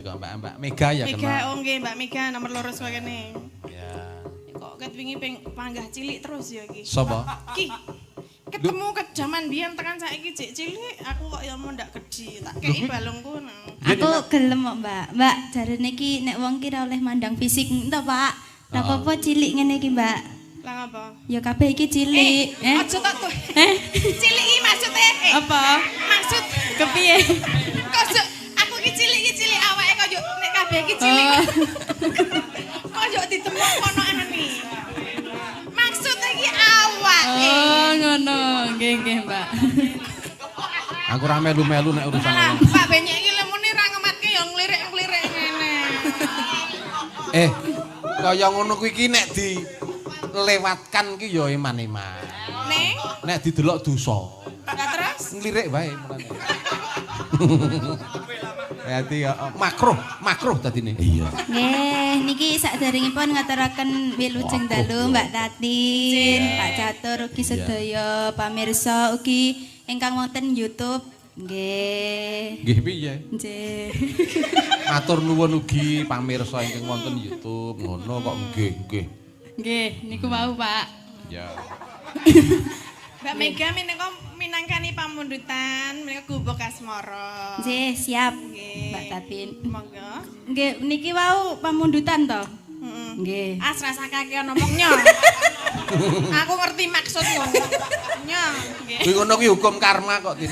Mbak Mbak Mega ya Mega, kenal. oh nggih Mbak Mega nomor loro saka kene. Ya. Kok ket wingi ping panggah cilik terus ya iki. Sopo? Ki ketemu ke jaman biyen tekan saiki jek cilik, aku kok ya mau ndak gedhi, tak kei balungku nang. Aku gelem kok, Mbak. Mbak, jarene iki nek wong ki ora oleh mandang fisik ento, Pak. Ora apa-apa cilik ngene iki, Mbak. Lah ngapa? Ya kabeh iki cilik. Eh, aja tak tuh. Eh, Cilik iki maksudnya apa? Maksud Kepiye? kok aku ki cilik iki cilik awake kok yo nek kabeh iki cilik. Oh. Kok yo ditemuk kono aneh. Maksudnya iki awake. Oh, ngono. Nggih, nggih, Mbak. Aku ora melu-melu nek urusan Alah, ngono. Pak Benyek iki lemune ra ngematke ya nglirik-nglirik ngene. Eh, kaya ngono kuwi iki nek dilewatkan ki ya eman-eman. Ning, Nek didelok dosa. lah terus Nglirik wae mulane. Hati ya makruh, makruh dadine. Iya. Nggih, niki sakderengipun ngaturaken wilujeng dalu Mbak Tatin, Pak Catur ugi sedaya pamirsa ugi ingkang wonten YouTube. Nggih. Nggih piye? Nggih. Matur nuwun ugi pamirsa ingkang wonten YouTube ngono kok nggih nggih. Nggih, niku wau, Pak. Ya. Mbak Mega minangka minangkani pamundutan menika gubuk asmara. Nggih, siap. Nggih. Mbak Tatin. Monggo. Nggih, niki wau pamundutan to? Heeh. Nggih. As rasa kaki ngomongnya. Aku ngerti maksudmu. Nya. Nggih. Kuwi ngono kuwi hukum karma kok Tin.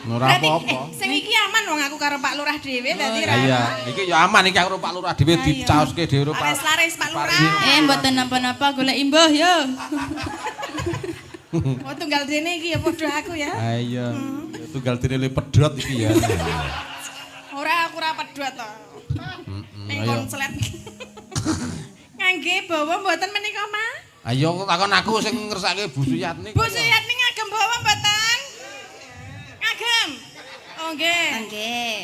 Ora Berarti, apa-apa. Sing iki aman wong aku karo Pak Lurah dhewe dadi ra. Iya, iki ya aman iki karo Pak Lurah dhewe dicaoske dhewe karo Pak. Laris-laris Pak Lurah. Mboten napa-napa golek imbuh yo. Oh tunggal dene iki ya padha aku ya. Ayo, tunggal dene le pedhot iki ya. Ora aku ora pedhot to. Ning Ayo. konslet. Ngangge bawa mboten menika, Ma? Ayo takon aku sing ngersake Bu Suyatni. Bu Suyatni ngagem bawa mboten? Ngagem. Oh nggih. Nggih.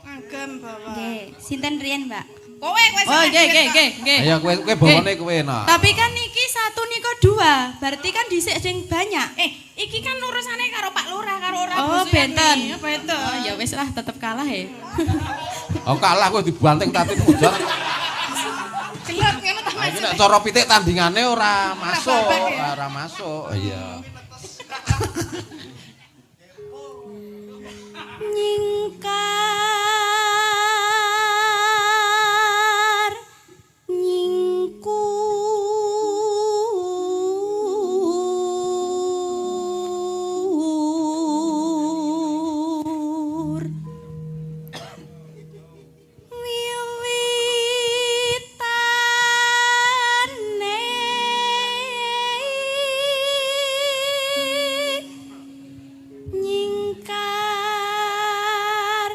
Ngagem bawa. Nggih. Sinten riyen, Mbak? Kowe kowe Oh, nggih, nggih, nggih, nggih. Ayo kowe kowe bawane kowe nah. Tapi kan niki satu niko dua, berarti kan dhisik sing banyak. Iki kan urusane karo Pak Lurah karo ora Oh, Bu Suyatni. benten. Ya benten. Oh, ya wis lah, tetep kalah ya. Oh kalah kowe dibanting Tatin ujar. Gelap ngono ta Nah, iki maksudnya. nek cara pitik tandingane ora masuk, babak ya? ora masuk. Iya. Nyingkar nyingkur wiwitane nyingkar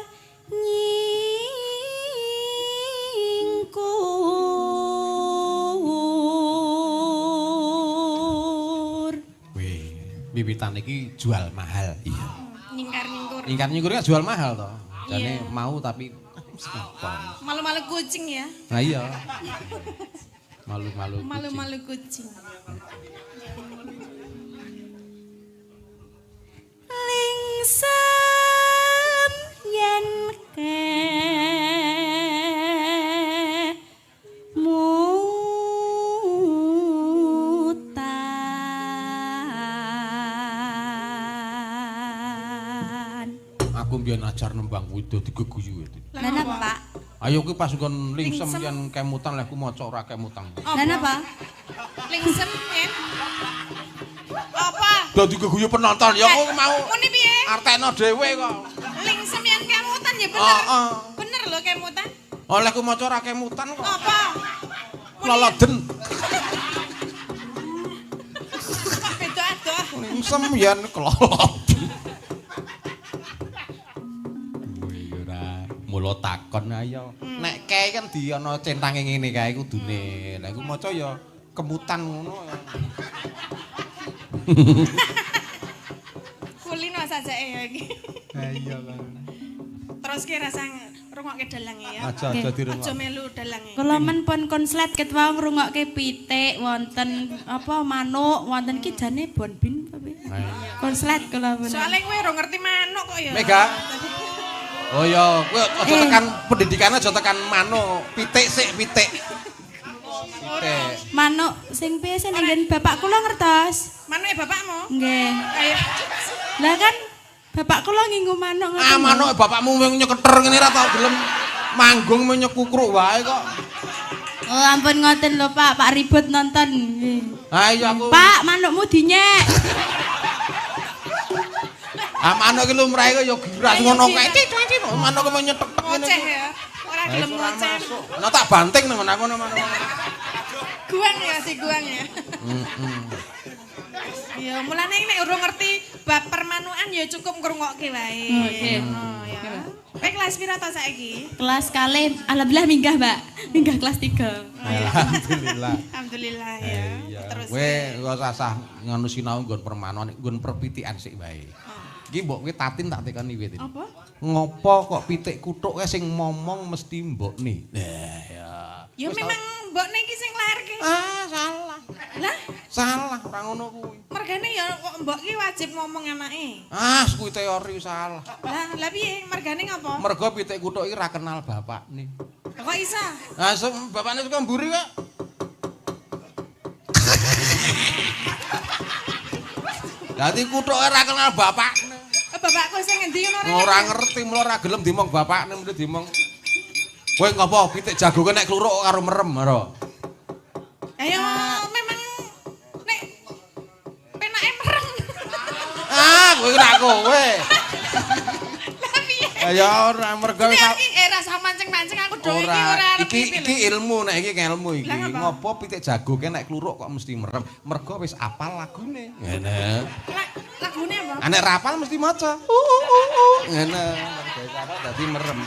nyingkur. Wih, wiwitan iki jual mahal. Iya. Nyingkar nyingkur. Ingkar nyingkur kan jual mahal toh. Jane Iya. mau tapi apa. Malu-malu kucing ya. Nah iya. Malu-malu. kucing. Malu-malu kucing. Lingsem yen kemutan. Aku mbiyen ajar nembang kuwi dadi geguyu itu. Lah napa, Pak? Ayo kuwi pas nggon lingsem yen kemutan lek ku maca ora kemutan. Lah napa? Lingsem yen. Apa? Dadi geguyu penonton ya aku mau Muni piye? artekno dhewe kok. Lingsem yen kemutan ya bener. Heeh. Bener lho kemutan. Oleh ku maca ora kemutan kok. Apa? Muni Loloden kok beda adoh. lingsem yen keloloden. Wih ora mula takon ayo. Nek kae kan di ana centange ngene kae kudune. Lah iku maca ya kemutan ngono. Kulino sajake ya iki. Ha iya kan. Terus ki rasa rungokke dalange ya. Aja aja Aja dirungok. melu dalange. Kula men pun konslet ket wau ngrungokke pitik wonten apa manuk wonten ki jane bonbin apa piye? Konslet kula pun. Soale kowe ora ngerti manuk kok ya. Mega. Oh iya, kowe aja tekan pendidikane aja tekan manuk, pitik sik pitik. Pitik. Manuk sing piye sing nggen bapak kula ngertos. Manuke bapakmu? Nggih. Kayak Lah kan bapak kula ngingu manuk ngoten. Ah manuk bapakmu wong nyeketer ngene ra tau gelem manggung menyekukruk wae kok. Oh ampun ngoten lho Pak, Pak ribut nonton. Nggih. Ah iya aku. Pak, manukmu dinyek. Ah manuk iki lumrahe kok ya giras ngono kae. Cicit manuk kok nyetek-tek ngene. ngoceh ya. Ora gelem ngoceh. Nah tak banting nang aku manuk. Guang ya si guang ya. Heeh. Ya mulane nek urung ngerti bab permanukan ya cukup ngrungokke wae. Oke. Oh ya. Kowe kelas pira to saiki? Kelas kalih, alhamdulillah minggah, Mbak. Minggah kelas 3. Alhamdulillah. Alhamdulillah ya. Terus Kowe ora usah ngono sinau nggon permanuan, nggon perpitikan sik wae. Iki mbok kowe Tatin tak tekoni kowe Tin. Apa? Ngopo kok pitik kuthuk kae sing momong mesti mbokne. Lah ya. Ya memang mbokne iki sing lairke. Ah salah. Lah, Salah ora ngono kuwi. mergane ya kok mbok ki wajib ngomong anake. Ah kuwi teori salah. Lah, lah piye? Mergane ngopo? Mergo pitik kuthuk iki ra kenal bapakne. Kok iso? Lah bapakne suka mburi kok. Dadi kuthuke ora kenal bapakne. Bapakku sing ngendi ngono ora? Ora ngerti mula ora gelem dimong bapakne mesti dimong. Kowe ngopo pitik jago nek kluruk karo merem ora? Ayo memang nek penake merem. Ah, kowe ora kowe. Lah piye? Ya ora mergo Iki rasa mancing-mancing aku dhewe iki ora arep iki iki ilmu nek iki ilmu iki. Lah, ngapa? Ngopo pitik jago ke nek kluruk kok mesti merem? Mergo wis apal lagune. Ngene. Lagune apa? Nek ra apal mesti maca. Ngene. Mergo wis apal dadi merem.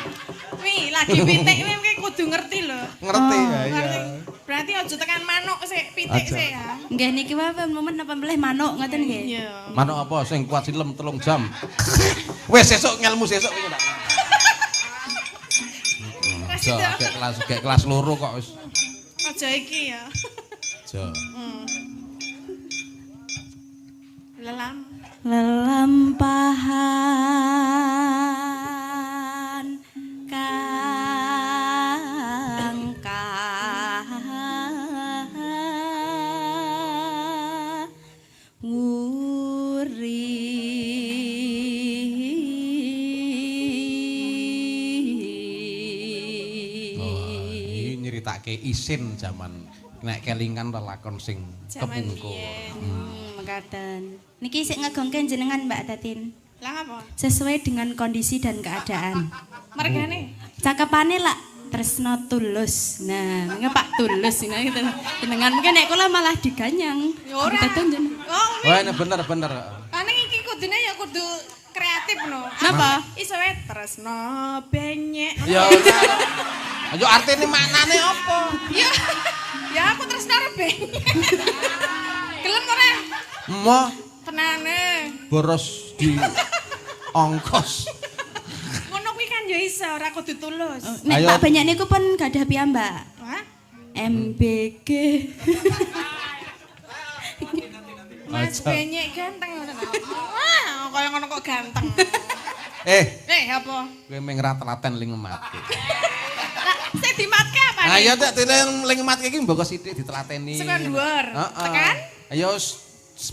Wi, lagi pitik kuwi kudu ngerti lho. Ngerti ya iya. Berarti aja tekan manuk sik, pitik sik ya. Nggih niki wae momen napa melih manuk ngoten nggih. Iya. Manuk apa sing kuat silem 3 jam. Wis sesuk ngelmu sesuk iki tak. Aja gek kelas 2 kok wis. Aja iki ya. Aja. Lelam. Lelampahan kang nguri. Oh, iki nyeritake isin jaman nek kelingan lelakon sing kepungkur. Mekaten. Niki sik ngegongke jenengan Mbak Tatin. Lah apa? Sesuai dengan kondisi dan keadaan. Mergane? Cakepane lak tresno tulus. Nah, mengke Pak Tulus nah gitu. Jenengan mungkin nek kula malah diganyang. Ya ora. Oh, wah, ini bener-bener. Ane iki kudune ya kudu kreatif no. Napa? Iso wae tresno benyek. Ya ora. Ayo artine maknane apa? Ya. Ya aku tresno karo benyek. Gelem ora? Emoh. Tenane. Boros di ongkos. Ngono kuwi kan ya iso ora kudu tulus. Nek Pak Banyak niku pun gadah piyambak. Hah? MBG. Mas Benyek ganteng ngono ta. Wah, kaya ngono kok ganteng. Apa? Kowe mung ra telaten ling ngematke. Lah, sing dimatke apa? Lah ya tek ling ngematke iki mboko sithik ditelateni. Saka dhuwur. Tekan? Ya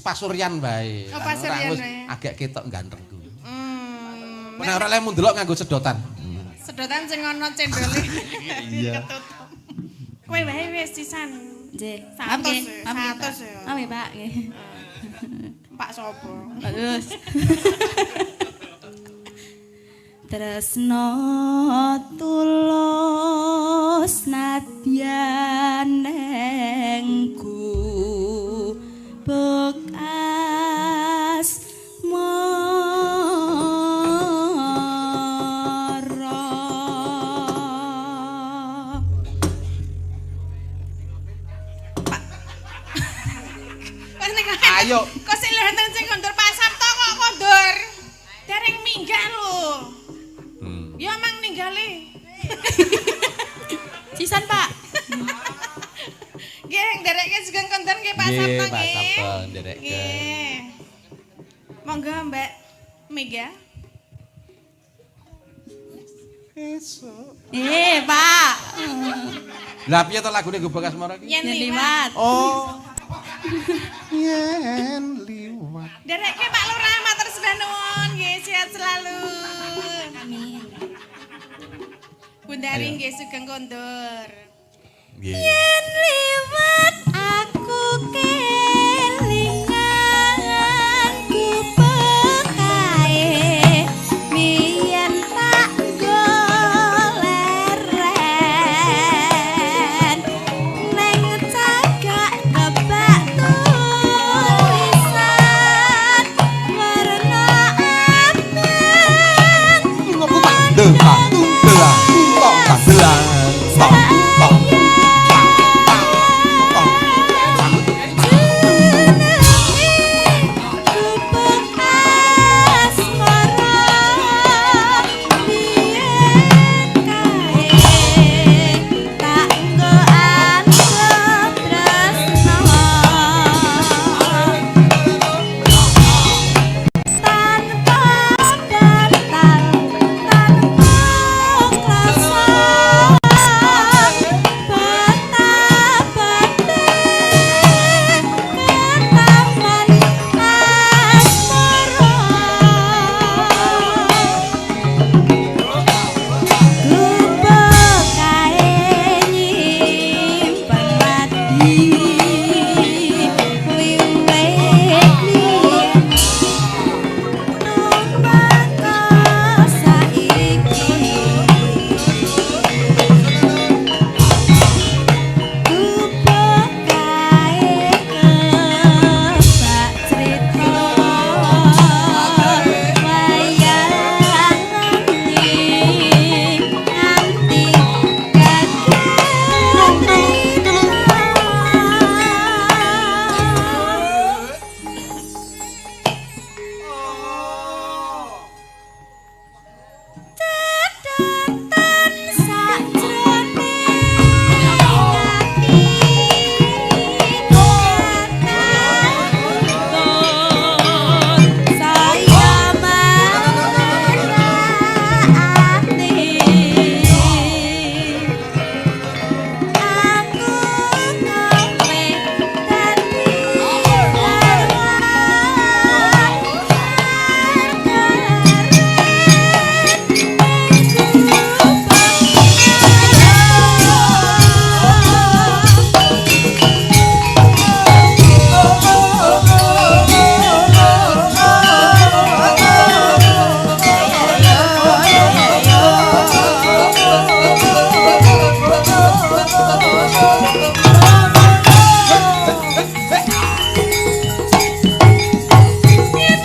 pasuryan wae. Oh, pasuryan wae. Agak ketok gantengku. Nek ora lemu ndelok nganggo sedotan. Sedotan sing ana cendole. Iya. Ketutup. Kowe wae wis sisan. Nggih. 100 ya. Maaf nggih, Pak. Nggih. Pak sapa? Terus. Tresno tulus nadyan ing gubuk asmara. Ayo. Kok sik lho sing kondur Pak Sabto kok kondur. Dereng minggah lho. Ya mang ninggali. Sisan, Pak. Nggih, nderekke sugeng kondur nggih Pak Sabto nggih. Pak Sabto nderekke. Nggih. Monggo Mbak Mega. Esuk. Eh, Pak. Lah piye to lagune Gubuk Asmara iki? Yen Yen liwat. liwat. Oh. Yen liwat. Nderekke Pak Lurah matur sembah nuwun nggih, sehat selalu. Amin. Bundari nggih sugeng kondur. Nggih. Yen liwat aku kelingan gubuk kae biyen tak goleren ning cagak kebak tulisan werna abang. Ngopo tak delang delang tok tak delang tok tok. Jenenge gubuk asmara biyen kae tak nggo antep tresno tanpa bantal tanpa klasa bata-bate ke taman asmara gubuk kae nyimpen ati wiwit biyen tumeka saiki gubuk kae kebak crita wayang nganti gagal trita. Catatan sakjroning ati saya marah ati aku kowe dadi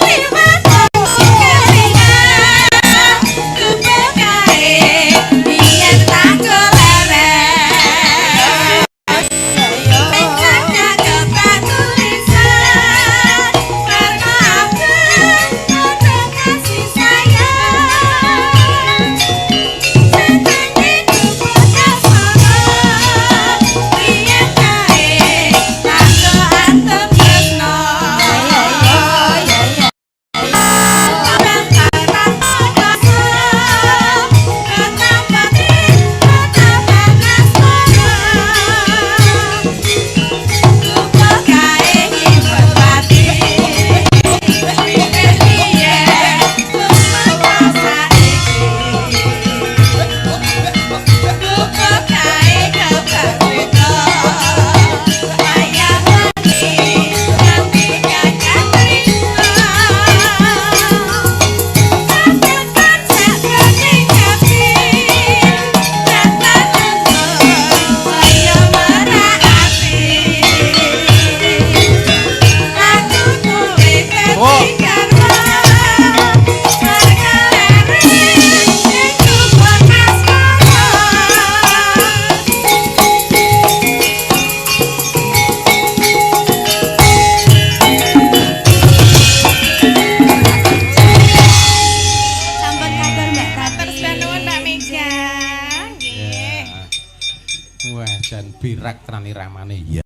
Liwat aku kelingan gubuk kae biyen tak goleren ning cagak kebak tulisan werna abang tanda kasih sayang jenenge gubuk asmara biyen kae tak nggo antep tresno. Sampun kabar Mbak Matur Tati. sembah nuwun Mbak Mega. Nggih. Wah, jan birak tenan iramane. Iya.